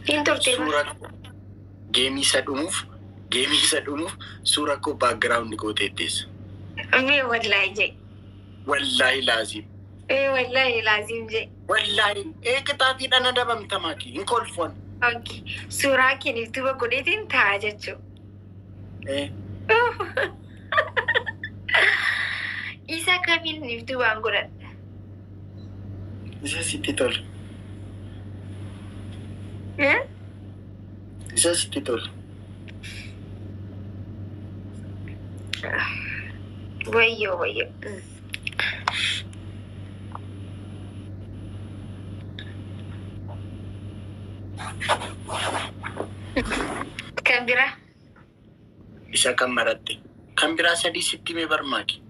Hin turte bara. Suura geemii isa dhumuuf geemii isa dhumuuf suura koo background gooteetteessa. Mee wallaahi jee. Wallaahi laaziim. Mee wallaahi laaziim jee. Wallaahi ee qixaatiidhaan adabamta maaki hin kolfoon. Okay. Suuraa keeniif duuba godheetiin ta'a jechuudha. Eh, Isa kamiin if duubaan godhadha? Isa sitti tola. Eh? Isa sitti tola. Wayyoo wayyoo. Kan biraa? Isa kan maratte. Kan biraa sadii sitti himee barmaaki.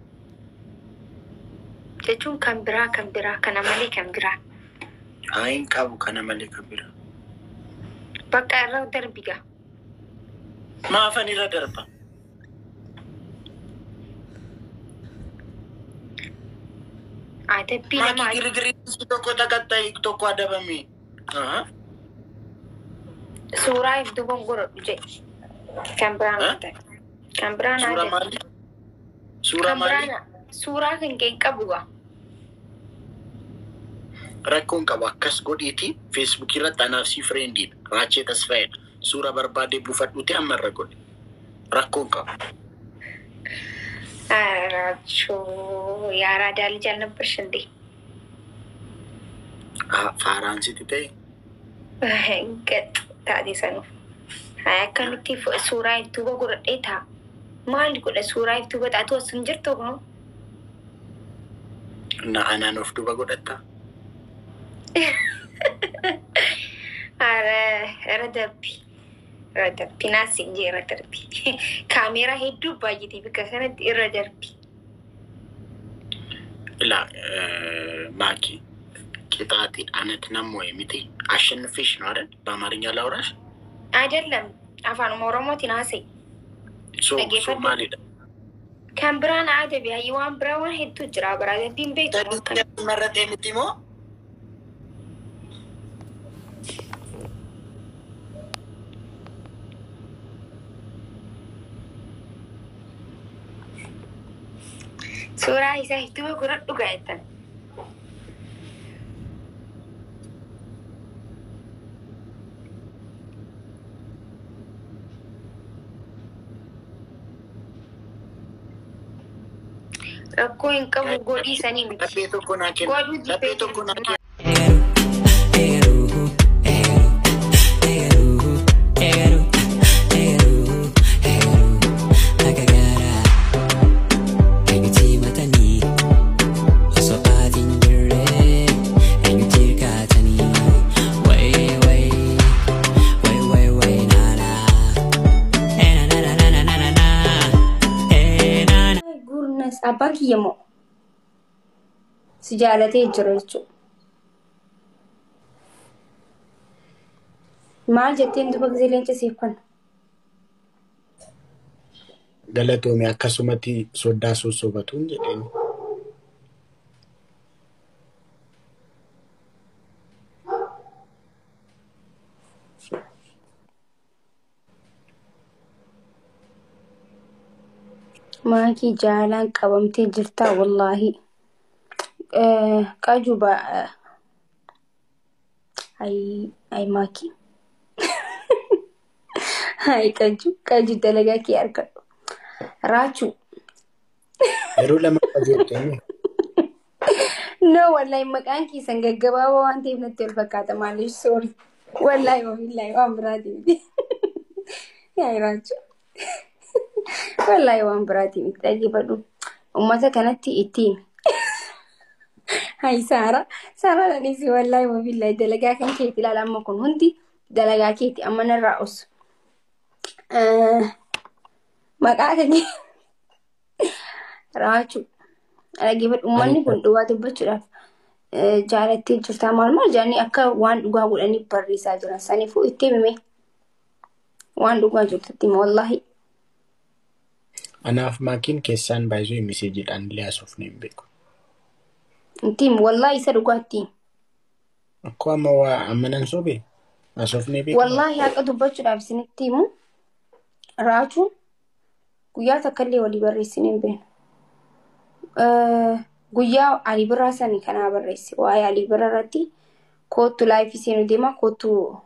Jechuun kan biraa kan biraa kana malee kan biraa. Haa hin qabu kana malee kan biraa. Bakka irra darbi gaa. Maafan irra darba? Adabbii Maaki namaa. girgirri tokko takatta'i tokko adabame. Aha. Suuraa if duuban godhadhu jedhe. Kan biraa Eh? maal ta'e? Kan biraa naa Suura jedhe. maali? Suura Kan biraa maali? suuraa kan kee hin qabu gaa. Rakkoon qabu akkas godhiiti feesbuukii irratti anaaf si friendiidha. Raachee Tasfaayedha. Suura barbaadee buufadhuuti amma irra godhe. Rakkoon qabu. Raachuu የአራዳ ልጅ አልነበርሽ እንዴ? Faaraan sitti ta'e. ገጥ taate sanuuf. Akkamitti suuraa if duuba godhadhee ta'a? Maal godha suuraa if duuba taatu as hin jirtu moo? Na anaan of duuba godhatta. Ara irra darbi. Irra darbi naas hin jee irra darbi. Kaameeraa hedduu baay'atee bakka kanatti irra darbi. Ilaa ማኪ ቅጣቴን አነት ነሞ miti አሸንፌሽ ነው አይደል? በአማርኛ ላውራሽ? አይደለም afaan Oromootiin haasa'e. So Dhaggeeffadhu. maalidha? Kan biraan adabi hayyi waan biraa waan hedduu jira biraa adabbiin beektu kan. Marratee miti moo? Suuraa isaa if duuba godhadhu gaa jettan. Rakkoo hin qabu godhii sanii miti. Laphee tokko naa kenna. Godhuu Laphee jibbee tokko naa kenna. Eru, eru, eru, eru, eru, eru, akka garaa eenyutti himatanii osoo ati hin jirre eenyutti hirkatanii way way way way way na na eh na na na na na na na eh na na. Gurnas abbaan kiyya moo si jaalatee jira jechuudha. Maal jetteen duba gisee leenca siif kenna? Galatoome akkasumatti soddaa sossobatuun jedheen. Maakii jaalaan qabamtee jirtaa wallaahi. Qaju ba ay ay maakii. Ay qaju qaju dalagaa kee argadhu. Raachuu. Yeroo lama qajeelchanii. No wallahi maqaan keessan gaggabaabaa waan ta'eef natti ol fakkaata maaliif sorry. Wallahi wabillahi waan biraatii miti. Yaa raachuu. Wallahi waan biraatii miti dhaggeeffadhu. Uummata kanatti itti himi. Hay Saara, Saara dhanis wallahi wabillahi dalagaa kan keeti ilaala amma kun hundi dalagaa keeti amma narraa osu. Maqaa kan raachuu. Dhaggeeffadhu uummanni kun dhugaa dubbachuudhaaf jaalattee jirtaa maal maal jedhanii akka waan dhugaa godhanii barreessaa jiran saniifuu itti himime. Waan dhugaa jirtutti hime wallahi. Anaaf maakiin keessaan baay'isuu miseejiidhaan illee haasofne hin beeku. Itti himi wallahi isa dhugaatti himi. Akkoo amma waa amma nan sobe. Haasofnee beekna. Wallaahi haqa dubbachuudhaaf isinitti himu raachuun guyyaa takka illee walii barreessinee hin beeknu. Guyyaa Ali Birraa sanii kanaa barreesse. Waa'ee Ali Birraa irratti koottu live seenuu deema koottu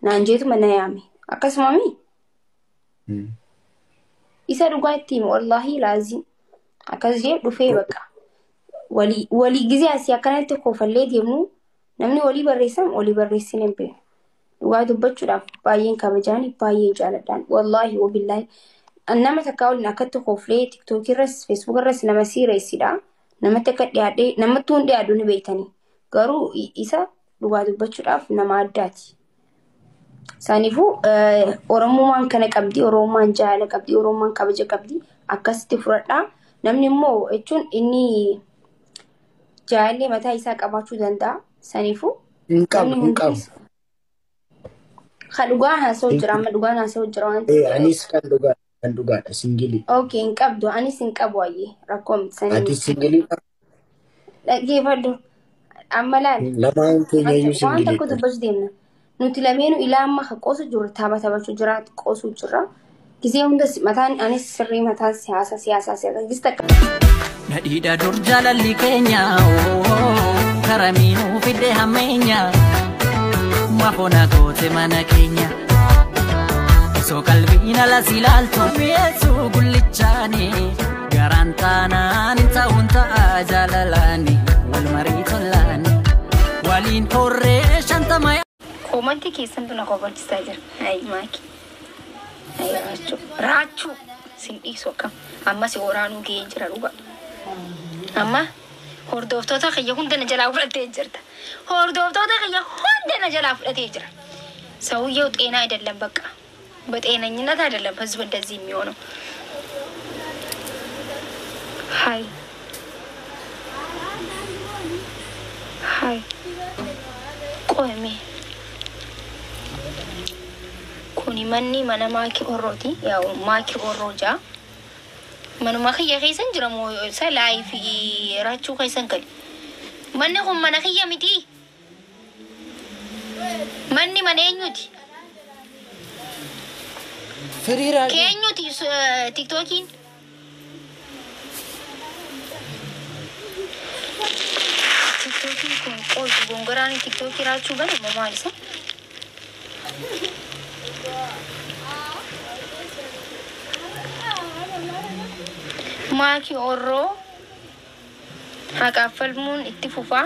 naan jeetu mana yaame. Akkasuma mi? Isa dhugaa itti hime wallaahi laazim. Akkas jee dhufee bakka. Walii gizee asii akkanatti koofallee deemnu namni walii barreessan walii barreessinee hin beeknu. Dhugaa dubbachuudhaaf baay'een kabajaan baay'een jaaladhaan. Wallaahi wabillaahi. Nama takkaa waliin akkatti kooflee tiktookii irras feesbuuk irras nama siireessidha. Namatti akka dhiyaadhee namatti hundi dhiyaadhu ni beektanii. Garuu isa dhugaa dubbachuudhaaf nama addaati. Saniifuu Oromummaan kana qabdi, Oromummaan jaalala qabdi, Oromummaan kabaja qabdi. Akkasitti fudhadhaa. Namni immoo jechuun inni jaalallee mataa isaa qabaachuu danda'a. Saniifuu Hin qabu namni hin qabu. hundis kan dhugaa haasa'u jira amma dhugaan haasa'u jira waan ta'eef. Anis kan dhugaa kan dhugaadha single. Okay, hin qabdu. Anis hin qabu ayyee rakkoo miti sanii Ati miti. singleiidha. Dhaggeeffadhu. Amma laal. Lamaan keenya iyyuu Waan tokko singleiidha. dubbachuu deemna. Nuti lameenuu ilaa amma kan qoosu jirru tapha taphachuu jira qoosuu jira. Gisee hundas mataan anis sirrii mataan siyaasa siyaasaa siyaasa gis takka. Nadhiidha dur jaalalli keenya karamiinuu fidde hammeenya mafoona goote mana keenya osoo qalbiin alas ilaaltu mi'eessuu gullichaani garaan taanaan hin ta'uun ta'a jaalalaani wal marii tolaani waliin korree 50. Koomantii keessantu na kofalchisaa jira. Ayi maaki. Ayi raachuu. Raachuu! Sin dhiisu akkam. Amma si waraanuu ga'ee jira dhuga. Amma hordoftoota kiyya hunda na jalaa fudhatee jirta. Hordoftoota kiyya hunda na jalaa fudhatee jira. ሰውየው ጤና አይደለም፣ በቃ በጤነኝነት አይደለም ህዝብ እንደዚህ የሚሆነው። ሀይ ሀይ ቆይሜ kuni manni mana maakii orrooti. Yaa'u maakii orroo jaa. Manuma kiyya keessan jira moo isa live raachuu keessan gali. Manni kun mana kiyya miti. Manni mana eenyuti? Firiiraa Keenyuti tiktookiin? Tiktookiin kun qooltu gongoraan tiktookii raachuu bane moo maal isa? Maakii orroo haqaaf falmuun itti fufaa.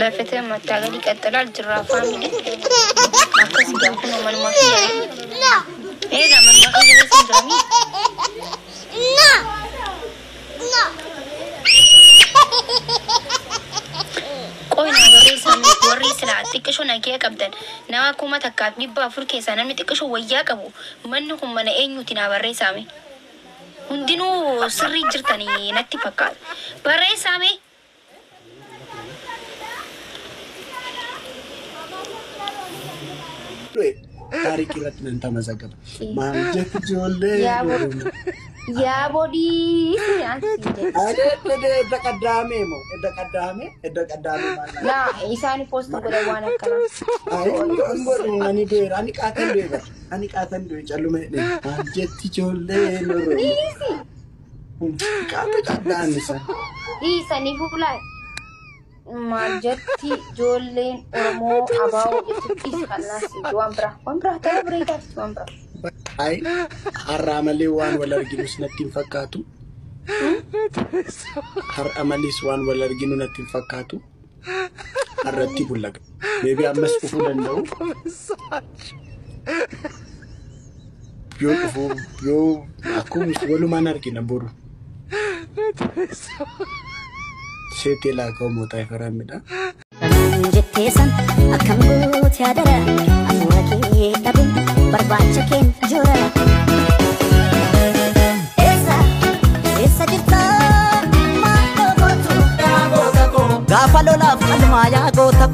ለፍትህ መታገል ይቀጥላል። ጅራ family akkas gaafuma manuma kiyya eega manuma kiyya keessa hin jiranii. Qoy naa barreessaa warri silaa xiqqishoo nagaya qabdan nama 1400 keessaa namni xiqqishoo wayyaa qabu manni kun mana eenyuti naa barreessaame. Hundinuu sirrii jirtanii natti fakkaata. Barreessaame. Taarikii irratti nan tamazagaba. Maal jettu ijoollee? Yaa bodii ansi jedhe. Edda qaddaamee moo? Edda qaddaamee? Edda qaddamee maal? Laa isaan post godhan waan akkanaa. Ani du'eera. Ani qaatan du'e bara. Ani qaatan du'e calluma jedhee. Maal jetti ijoollee Oromoo? Dhiisi. Qaata qaddaan isa. Dhiisanii fuulaa. Maal jetti ijoolleen Oromoo abaa'oo jechuun dhiisi kanaas waan biraa. Waan biraa ta'uu bareedaaf waan biraa. Ayi har'a malee waan wal arginus natti hin fakkaatu. Har'a malees waan wal arginu natti hin fakkaatu. Har'atti bullaga. Maybe ammas dhufuu danda'u. Yoo dhufuu yoo akkuma walumaan argina boru. Seetee laaka'u mootaa ifaramidha. Jetteessan akkam goote yaadara hafuura kee dhabe barbaacha keen jora. Eessa eessa jirta maal gootu? Gaafa lolaaf qalmaa yaa goota.